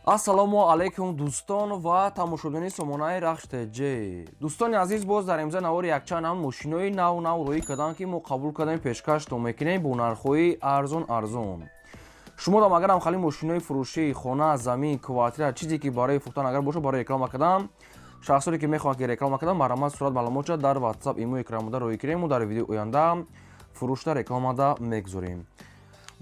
Ассалому алайкум, дӯстон ва тамошобинони сомонаи Рахш ТЖ. Дӯстони азиз, боз дар имза навори якчанд ҳам мошинои нав нав рӯӣ карданд, ки мо қабул кардем, пешкаштон мекунем бо нархҳои арзон арзон. Шумо дам агарам хали мошинои фурӯшӣ, хона, замин, квартира, чизе ки барои фурӯхтан агар бошад, барои реклама кардан, шахсоне ки мехоҳанд, ки реклама кардан, марҳамат, сурат, маълумотша дар WhatsApp, имо, экранмода рӯӣ кунем, мо дар видеои оянда фурӯшта рекламада мегузорем.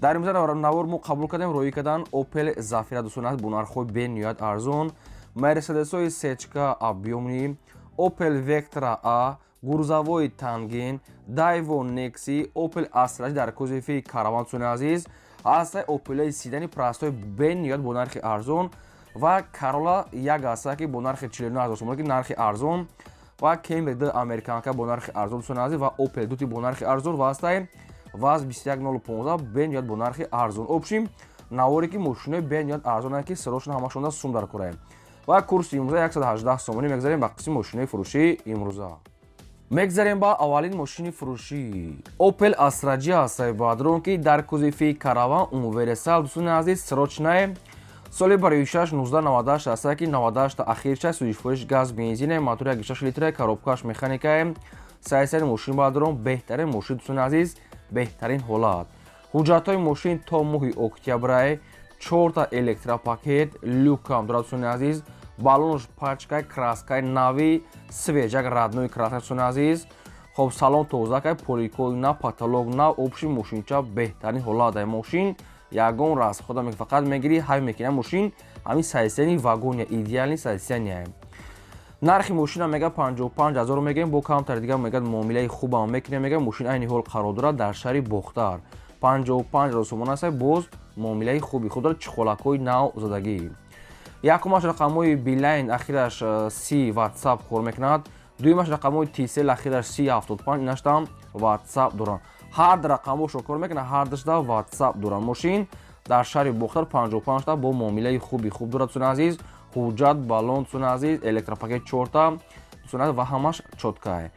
Дар имза навор мо қабул кардем, рӯӣ кардан Opel Zafira, дӯстони азиз, бо нархҳои бениҳоят арзон, Мерседесҳои сечка объёмный, Opel Vectra A, грузовой Танген, Daewoo Nexi, Opel Astra дар кузови Караван, дӯстони азиз, ҳастай Opel седани простой бениҳоят бо нархи арзон ва Corolla як ҳаста, ки бо нархи 49 000 сомонӣ, ки нархи арзон, ва Camry д американка бо нархи арзон, дӯстони азиз, ва Opel Duty бо нархи арзон ва ҳастай ВАЗ 21015 бениҳоят бо нархи арзон. Общем, наворе ки мошинои бениҳоят арзонанд, ки сирошон ҳамашонда сум дар кораем ва курси имрӯза 118 сомонӣ. Мегзарем ба қисми мошинои фурӯшии имрӯза. Мегзарем ба аввалин мошини фурӯшӣ. Opel Astra J ҳастаи бадрон, ки дар кузови Караван, универсал, дӯстони азиз, срочная, соли барои 6 1998 ҳастае, ки 98 ахирча, сӯзишвориш газ, бензине, мотори 1,6 литра, коробкаш механикае, сайсари мошин бадрон беҳтарин мошин, дӯстони азиз, беҳтарин ҳолат. Ҳуҷҷатҳои мошин то моҳи октябрае, чорта электропакет, люкам дорад, дӯстони азиз, баллонаш пачкай, краскаи нави, свежак, родной краска, дӯстони азиз. Хоб, салон тозакай, поликои нав, потолок нав, общий мошинча беҳтарин ҳолат. Ай мошин ягон расхода фақат мегирӣ, ҳай мекунӣ. Мошин ҳамин состояние вагония, идеальный состояние. Нархи мошина мега 55 ҳазор мегӯем, бо камтар дигар мегӯяд, муомилаи хубам мекунем. Мега, мошин айни ҳол қарор дорад дар шаҳри Бохтар, 55 ҳазор сомон аст, боз муомилаи хуби худ дорад, чехолакҳои нав задагӣ. Якумаш рақамҳои Билайн, ахираш 30, WhatsApp кор мекунад. Дуюмаш рақамҳои Tcell, ахираш 3075, инаштам WhatsApp доранд. Ҳар ду рақамҳошо кор мекунад, ҳар душда WhatsApp доранд. Мошин дар шаҳри Бохтар 55 та бо муомилаи хуби хуб дорад, дӯстони азиз. Ҳуҷҷат, баллон, дӯстони азиз, электропакет чорта, дӯстони азиз, ва ҳамаш чёткае.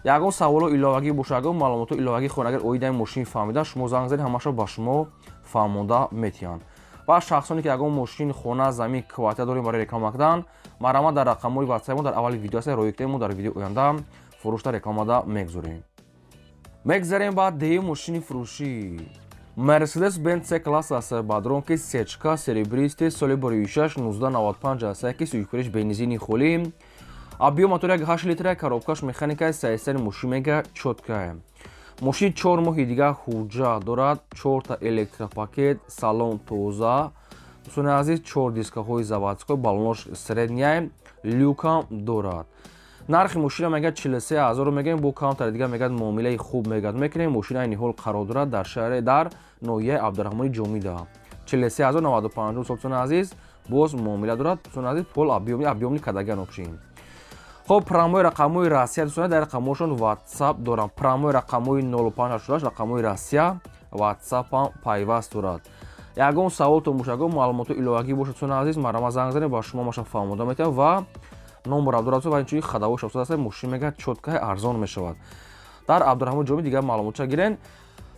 Ягон саволо иловагӣ боша, ягон маълумото иловагӣ хоҳед, агар оидаи мошин фаҳмида, шумо занг занед, ҳамаша ба шумо фаҳмонда метиҳанд. Ва шахсоне ки ягон мошин, хона, замин, квартира дорем барои реклама кардан, марҳамат, дар рақамҳои WhatsApp мо дар аввали видео аст, рӯй кунем, мо дар видеои оянда фурӯшта рекламада мегузорем. Мегзарем ба деюм мошини фурӯшӣ. Мерседес Бенц С класс аст бадрон, ки сечка серебристый, соли 2006, 1995 аст, ки сӯзишвориш бензини холӣ, объём мотор 1,8 литра, коробкаш механика, состояние мошин мега чёткая. Мошин 4 моҳи дигар ҳуҷҷат дорад, чорта электропакет, салон тоза, дӯстони азиз, чор дискаҳои заводской, баллонош средняя, люкам дорад. Нархи мошина мегӯяд 43 ҳазору мегӯем, бо камтари дигар мегӯяд, муомилаи хуб мегӯяд мекунем. Мошин айни ҳол қарор дорад дар шаҳре, дар ноҳияи Абдураҳмони Ҷомида. 43 ҳазор, 95-ум сол, дӯстони азиз, боз муомила дорад, дӯстони азиз, пол объёмный кадаган общем. Хоб, прямой рақамҳои Россия, дӯстони, дар рақамҳошон WhatsApp дорам. Прямой рақамҳои 0586, рақамҳои Россия, WhatsApp-ам пайваст дорад. Ягон саволтон боша, ягон маълумоти иловагӣ бошад, дӯстони азиз, марҳамат, занг занед, ба шумо маша фаҳмонда метавад ва номер дорад ва инчунин ходовой шабсад аст. Мошин мегӯяд чёткаи арзон мешавад. Дар Абдураҳмон Ҷомӣ дигар маълумотча гирен.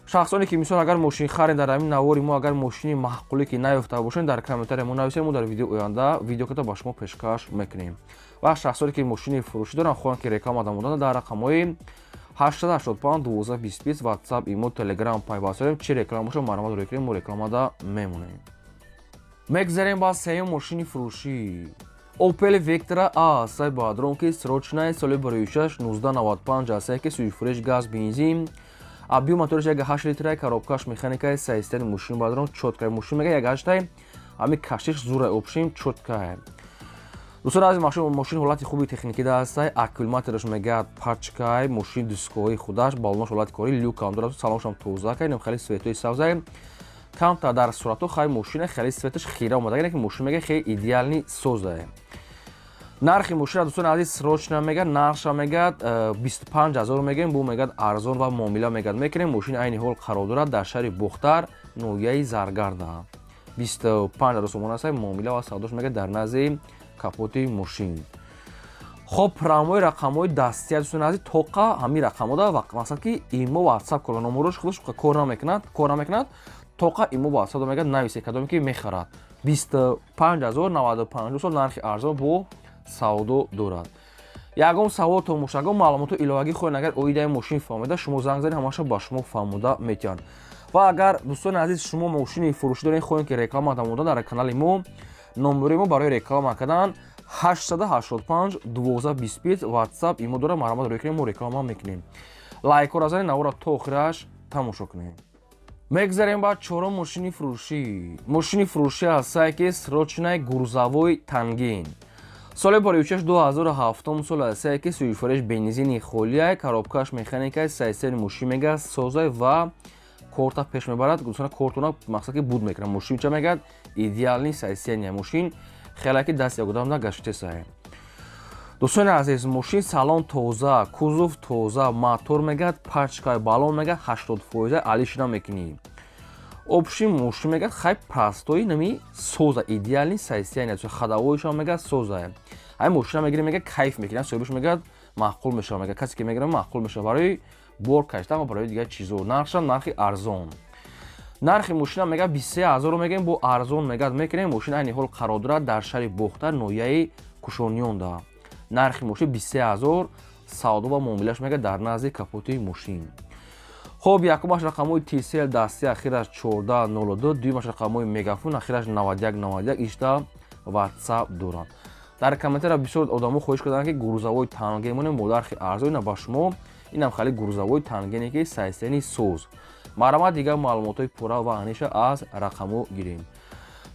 Шахсоне ки, мисол, агар мошин харен, дар ҳамин навори мо агар мошини маъқуле ки наёфта бошед, дар комментария мо нависед, мо дар видеои оянда видеоката ба шумо пешкаш мекунем. Ва шахсоне ки мошини фурӯшӣ доранд, хоҳанд ки реклама дамодан, дар рақамҳои 885 12 20 WhatsApp, имо, Telegram пайваст дорем. Чӣ реклама бошад, марҳамат, рӯй кунем, мо рекламада мемонем. Мегзарем ба сеюм мошини фурӯшӣ. Opel Vectra A сай бадрон, ки срочная, соли 2006, 1995 аст, ки сӯзишвориш газ, бензин, объём моториш 1,8 литра, коробкаш механикаи, состояние мошин бадрон чёткай. Мошин мега 1,8, ҳами кашиш зурай, общем, чёткай. Дӯстони азиз, мошин ҳолати хуби техникӣ даастай, аккумулятораш мегӯяд пачкай, мошин дискоҳои худаш, баллонаш ҳолати корӣ, люкам дорад, салоншам тоза кай, хеле светои сабзай. Камтар дар суратҳо хай мошина хеле светаш хира омада, ки мошин мега хеле идеальный созае. Нархи мошина, дӯстони азиз, срочно мегӯяд, нархша мегӯяд 25 ҳазор мегӯем, бу мегӯяд арзон ва муомила мегӯяд мекунем. Мошин айни ҳол қарор дорад дар шаҳри Бохтар, ноҳияи Заргарда. 25 ҳазор сомон аст, муомила ва савдош мегӯяд дар назди капоти мошин. Хоб, прямой рақамҳои дастия, дӯстони азиз, тоқа ҳамин рақамҳода, мақсад ки имо, WhatsApp кора, номерош худаш кор намекунад, кор намекунад, тоқа имо, WhatsApp мегӯяд нависе, кадоме ки мехарад. 25095 сол нархи арзон бо савдо дорад. Ягон саволтон бошад, ягон маълумоту иловагӣ хоҳед, агар оидаи мошин фаҳмида, шумо занг занед, ҳамаша ба шумо фаҳмода метиҳанд. Ва агар, дӯстони азиз, шумо мошини фурӯшӣ доред, хоҳем ки реклама дамода, дар канали мо номери мо барои реклама кардан 885 12 25 WhatsApp имо дора, марҳамат рӯй кунем, мо реклама мекунем. Лайкҳоро занед, навора то охираш тамошо кунем. Мегзарем ба чорум мошини фурӯшӣ. Мошини фурӯшӣ ҳастае ки срочный грузовой Тангин. Соли борибишаш 2007 сол ҳастае ки сӯйфуреш бензини холиай, коробкаш механикай, сайсери мошин мегад, созай ва корта пеш мебарад. Гусана кортона мақсад ки буд мекунад. Мошин ча мегад? Идеальный состояние мошин, хеле ки даст ягодам нагаштесае. Дӯстони азиз, мошин салон тоза, кузов тоза, мотор мегад, пачкаи баллон мегад 80%, алиш намекунӣ. Общий мошин мегад хай простой нами соза, идеальный состояние, ходовойшам мегад соза. Ҳай мошина мегирӣ, мегад, кайф мекунӣ, соҳибаш мегад маъқул мешава, мегад касе ки мегирад, маъқул мешава барои бор кашидан ва барои дигар чизо. Нархшам нархи арзон. Нархи мошина мегад 23 000 мегӯем, бо арзон мегад мекунем. Мошина айни ҳол қарор дорад дар шаҳри Бохтар, ноҳияи Кушониёнда. Нархи мошин 23 000, савдо ва муомилаш мегад дар назди капоти мошин. Хоб, якумаш рақамҳои Tcell дасти, ахираш 1402, дуюмаш рақамҳои Мегафон, ахираш 9191, ишта WhatsApp доранд. Дар комментария бисёр одамо хоҳиш карданд, ки грузовой Тангин монем бо нархи арзон. Ина ба шумо инам хали грузовой Тангине ки состояние соз. Марҳамат, дигар маълумотҳои пурра ва аниша аз рақамҳо гирем.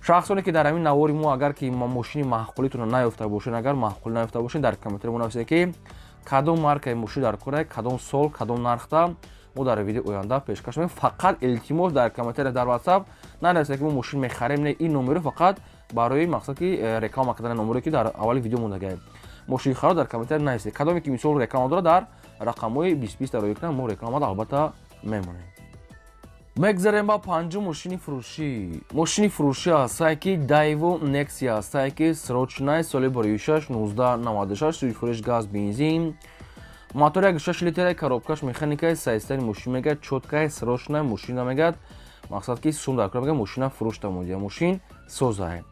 Шахсоне ки дар ҳамин навори мо агар ки мошини маъқулитонро наёфта бошед, агар маъқул наёфта бошед, дар комментария мо нависед, ки кадом маркаи мошин дар кора, кадом сол, кадом нархта, мо дар видеои оянда пешкаш мекунем. Фақат илтимос, дар комментария дар WhatsApp нанависед, ки мо мошин мехарем. Не, ин номеро фақат барои мақсад ки реклама кардани номере, ки дар аввали видео мондагаем. Мошинхаро дар комментария нависед, кадоме ки мисол реклама дорад, дар рақамҳои 20 20 дар рои кунам, мо рекламада албатта мемонем. Мегзарем ба панҷум мошини фурӯшӣ. Мошини фурӯшӣ ҳастае ки Daewoo Nexia ҳастае ки срочный, соли борибишаш 1996, сӯйфуреш газ бензин, мотор 1,6 литра, коробкаш механикаи, состояние мошин мегад чёткай, срочная мошина мегад, мақсад ки сум дар кор, мегад мошина фурӯшта модия, мошин созае.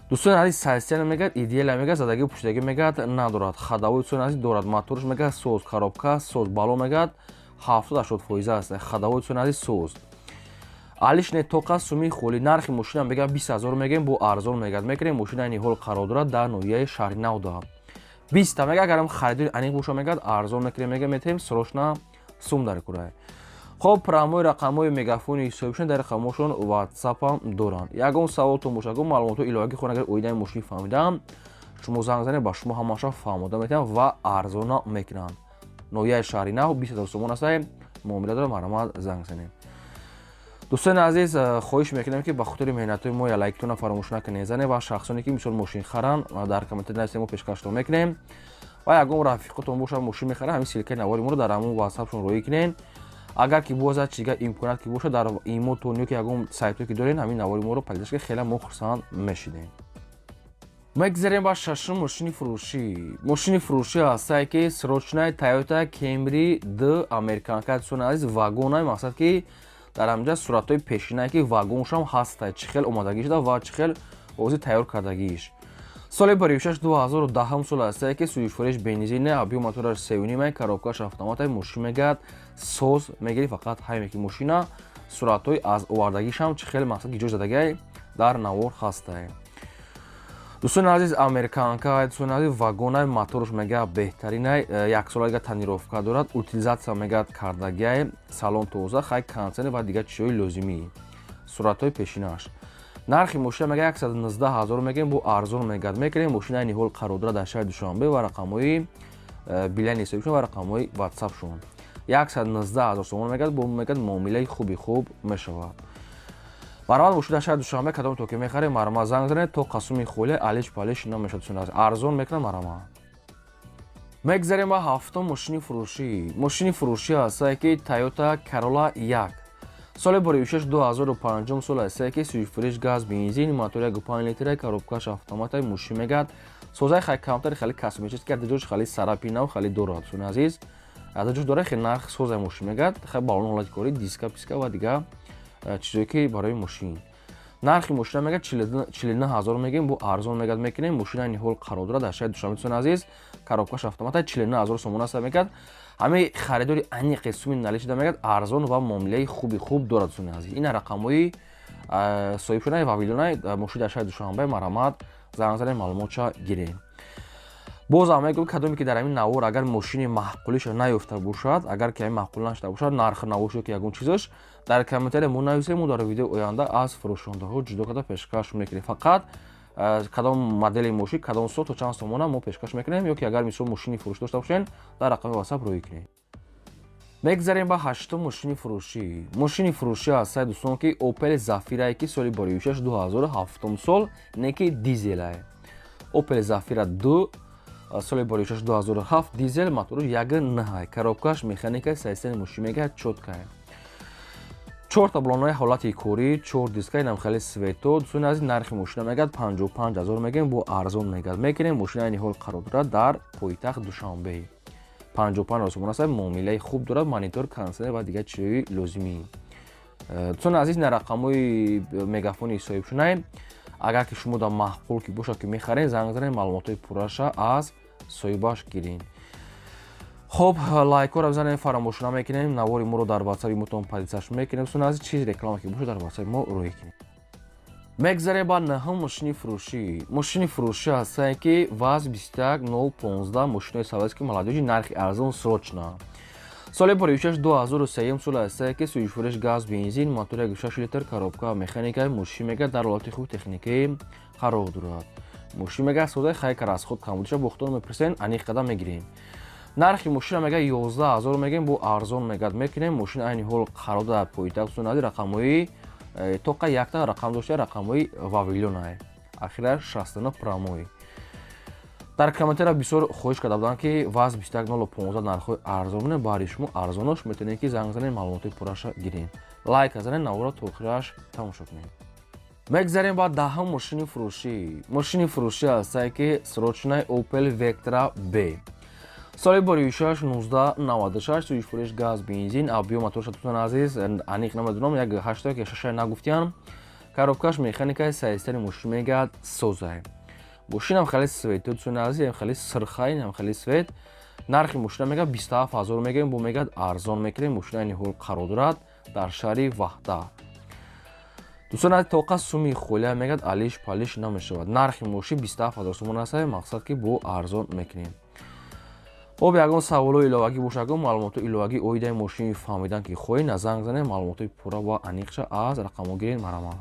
Дӯстони азиз, состояние мегад идеально, мегад задагӣ пуштагӣ мегад надорад, ходовой, дӯстони азиз, дорад, моторш мегад соз, коробка соз, баллон мегад 70-80% аст, ходовой, дӯстони азиз, соз, алиш не, тоқа суми холи. Нархи мошина мегад 20 000 мегӯем, бо арзон мегад мекунем. Мошина айни ҳол қарор дорад дар ноҳияи Шаҳринавда. 20-та мега, агарам харидори аниқ боша, мегад арзон мекунем, мега метаҳем, срочно сум дар курай. Хоб, прямой рақамҳои Мегафони ҳисобишон, дар рақамҳошон ватсапам доранд. Ягон саволтон бошад, ягон маълумотҳо иловагӣ хоҳед, агар оидаи мошин фаҳмидаам, шумо занг занед, ба шумо ҳамаша фаҳмода метавонанд ва арзона мекунанд. Ноҳияи Шаҳри Нав, 20 000 сомон аст, муомила дорад, марҳамат, занг занед. Дӯстони азиз, хоҳиш мекунем, ки ба хотири меҳнатҳои мо лайктона фаромӯш накунед, занед ва шахсоне ки мисол мошин харанд, дар комментария нависед, мо пешкаштон мекунем. Ва ягон рафиқотон бошад, мошин мехаранд, ҳамин ссылкаи навори моро дар ҳамон ватсапшон роӣ кунед. Агар ки боз чига имконият ки бошад, дар имотон ё ки ягон сайтое ки доред, ҳамин навори моро пайдаш, ки хеле мо хурсанд мешидем. Мегзарем ба шашум мошини фурӯшӣ. Мошини фурӯшӣ ҳастае ки срочный Toyota Camry д американка. Дӯстони азиз, вагонай, мақсад ки дар ҳамҷа суратҳои пешинае ки вагоншам ҳаста, чӣ хел омодагӣ шуда ва чӣ хел ҳозир тайёр кардагиш. Соли баришаш 2010 сол ҳастае ки сӯйфуреш бензине, объём мотораш сеюнимай, коробкаш автоматай, мошин мегад соз мегири, фақат ҳайме ки мошина суратҳои аз овардагишам чӣ хел, мақсад ки ҷой задагиай дар навор ҳастае. Дӯстони азиз, американка, дӯстони азиз, вагонай, моторш мега беҳтаринай, яксолагига тонировка дорад, утилизация мегад кардагиай, салон тоза, хай кондиционер ва дигар чизҳои лозимӣ, суратҳои пешинаш. Нархи мошина мега 119 000 мегӯем, бо арзон мегад мекунем. Мошина айни ҳол қарор дорад дар шаҳри Душанбе ва рақамҳои билани ҳисобишон ва рақамҳои ватсапшон. 119 000 сомон мегад, бо мегад муомилаи хуби хуб мешавад. Марҳамат, мошин дар шаҳри Душанбе, кадом то ки мехарем, марҳамат, занг занед, то қасуми холи алиш палиш намешавад, арзон мекунад, марҳамат. Мегзарем ба ҳафтум мошини фурӯшӣ. Мошини фурӯшӣ ҳастае ки Toyota Corolla 1, соли борибишаш 2005 сол ҳастае ки сӯйфуриш газ бензин, мотор 1,5 литра, коробкаш автоматай, мошин мегад созаи, хай камтари хеле косметически ҷош хеле царапинав хеле дорад. Дӯстони азиз, ҷош дора, хеле нарх созаи мошин мегад, хай балон, ҳолати кори, диска писка ва дигар чизое ки барои мошин. Нархи мошина мегӯяд 49 ҳазор мегӯем, бо арзон мегӯяд мекунем. Мошина ниҳол қарор дорад дар шаҳри Душанбе, дӯстони азиз. Коробкаш автомата, 49 ҳазор сомон аст мегӯяд. Ҳамаи харидори аниқи суми наличида мегӯяд арзон ва муомилаи хуби хуб дорад, дӯстони азиз. Ина рақамҳои соҳиб шудаи Вавилонай, мошин дар шаҳри Душанбе, марҳамат, занг занед, маълумотша гиред. Боз ҳам мегӯям, кадоме ки дар ҳамин навор агар мошини маъқулиша наёфта бошад, агар ки ҳамин маъқул нашуда бошад, нархи навош ё ки ягон чизаш, дар комментария мо нависем, мо дар видеои оянда аз фурӯшондаҳо ҷудо карда пешкаш мекунем. Фақат кадом модели мошин, кадом сол, то чанд сомона мо пешкаш мекунем, ё ки агар мисол мошини фурӯш дошта бошен, дар рақами WhatsApp рӯй кунем. Мегзарем ба ҳаштум мошини фурӯшӣ. Мошини фурӯшӣ ҳастае, дӯстон, ки Opel Zafira, ки соли борёшаш 2007 сол, не ки дизелае. Opel Zafira 2, соли борёшаш 2007, дизел, мотору 1.9, коробкаш механика, состояни мошин мегӯяд чёткая. Чор таблонаи ҳолати корӣ, чор диска, инам хеле свето. Дӯстони азиз, нархи мошина мегӯяд 55 ҳазор мегӯем, бо арзон мегӯяд мекунем. Мошина ниҳол қарор дорад дар пойтахт Душанбе. 55 ҳазор сомон аст, муомилаи хуб дорад, монитор, кондитсионер ва дигар чизҳои лозимӣ. Дӯстони азиз, ина рақамҳои мегафони соҳиб шунаем. Агар ки шумо дар маъқул ки бошад, ки мехаред, занг занед, маълумотҳои пурраша аз соҳибаш гиред. Хоб, лайкҳоро бизанед, фаромӯш намекунем, навори моро дар ватсаби мотон поделиться мекунем. Дӯстони азиз, чиз реклама ки бошад, дар ватсаби мо рӯй кунед. Мегзарем ба наҳум мошини фурӯшӣ. Мошини фурӯшӣ ҳастае ки ВАЗ 21015, мошинои советский молодёжи, нархи арзон, срочно. Соли борёшаш 2003 сол ҳастае, ки сӯзишвориш газ, бензин, мотор 1.6 литр, коробка механика. Мошин мегӯяд дар ҳолати хуби техникӣ қарор дорад. Мошин мегӯяд содаи хайка, расход кам будиша бохтон мепурсен, аниқ қадам мегирем. Нархи мошина мегӯяд 11 ҳазор мегӯем, бо арзон мегӯяд мекунем. Мошин айни ҳол қарор дорад пойтахт, дӯстони азиз, рақамҳои тоқа якта рақам дошта, рақамҳои Вавилонае, ахираш 69 прямой. Дар комментария бисёр хоҳиш карда буданд, ки ВАЗ 21015 нархҳои арзон бинед. Баҳри шумо арзонош, метавонед ки занг занед, маълумоти пурраша гиред. Лайк занед, наворро то охираш тамошо кунед. Мегзарем ба даҳум мошини фурӯшӣ. Мошини фурӯшӣ ҳастае ки срочный Opel Vectra B, соли борёшаш 1996, сӯзишвориш газ, бензин, объём моторша, дӯстони азиз, аниқ намедонам, як ҳашта ки шаша нагуфтиям. Коробкаш механикаи, состояни мошин мегӯяд созае. Мошинам хеле свет, дӯстони азиз, хеле сирхай, хеле свет. Нархи мошина мегӯяд 27 ҳазор мегӯем, бо мегӯяд арзон мекунем. Мошина ниҳол қарор дорад дар шаҳри Ваҳдат. Дӯстони азиз, тоқа суми холия мегӯяд алиш палиш намешавад. Нархи мошин 27 ҳазор сомон аст, мақсад ки бо арзон мекунем. Об ягон саволҳои иловагӣ бошад, ягон маълумотҳои иловагӣ оидаи мошини фаҳмидан ки хоҳед, занг занед, маълумотҳои пурра ва аниқша аз рақамҳо гиред, марҳамат.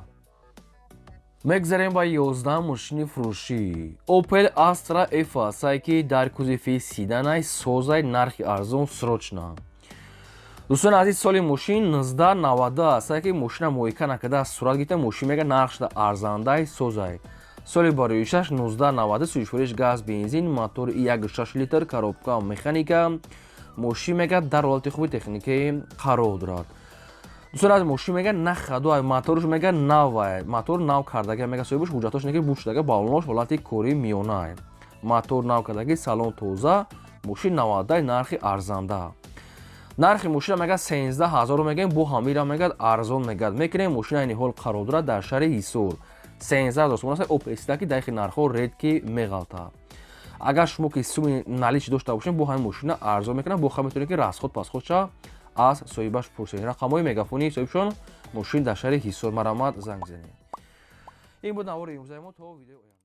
Мегзарем ба 11 мошини фурӯшӣ. Opel Astra F ҳастае, ки дар кузови седанай, созай, нархи арзон, срочно. Дӯстони азиз, соли мошин 1990 ҳастае, ки мошина мойка накарда сурат гирифта. Мошин мега нарх шуда арзандай, созай. Соли бароишаш 1990, сӯзишвориш газ, бензин, мотори 1.6 литр, коробка механика. Мошин мега дар ҳолати хуби техникӣ қарор дорад. Дӯстон аз, мошин мега нахаду, моторш мега навай, мотор нав кардага мега соҳибаш, ҳуҷҷатош неки буд шудага, баллонош ҳолати кории миёнай, мотор нав кардаги, салон тоза. Мошин 90, нархи арзанда. Нархи мошина мега 13 ҳазору мегӯем, бо ҳамира мегӯяд арзон мегӯяд мекунем. Мошина айни ҳол қарор дорад дар шаҳри Ҳисор. 13 ҳазор сомон аст. Опел, ки дар нархҳо редки меғалтад. Агар шумо ки суми наличи дошта бошед, бо ҳамин мошина арзон мекунад, бо ха метавонед ки расход пасходша аз соҳибаш пурсед. Рақамҳои мегафонии соҳибшон, мошин дар шаҳри Ҳисор, марҳамат, занг занед. Ин буд навори имрӯзаи мо. То видеои оянда.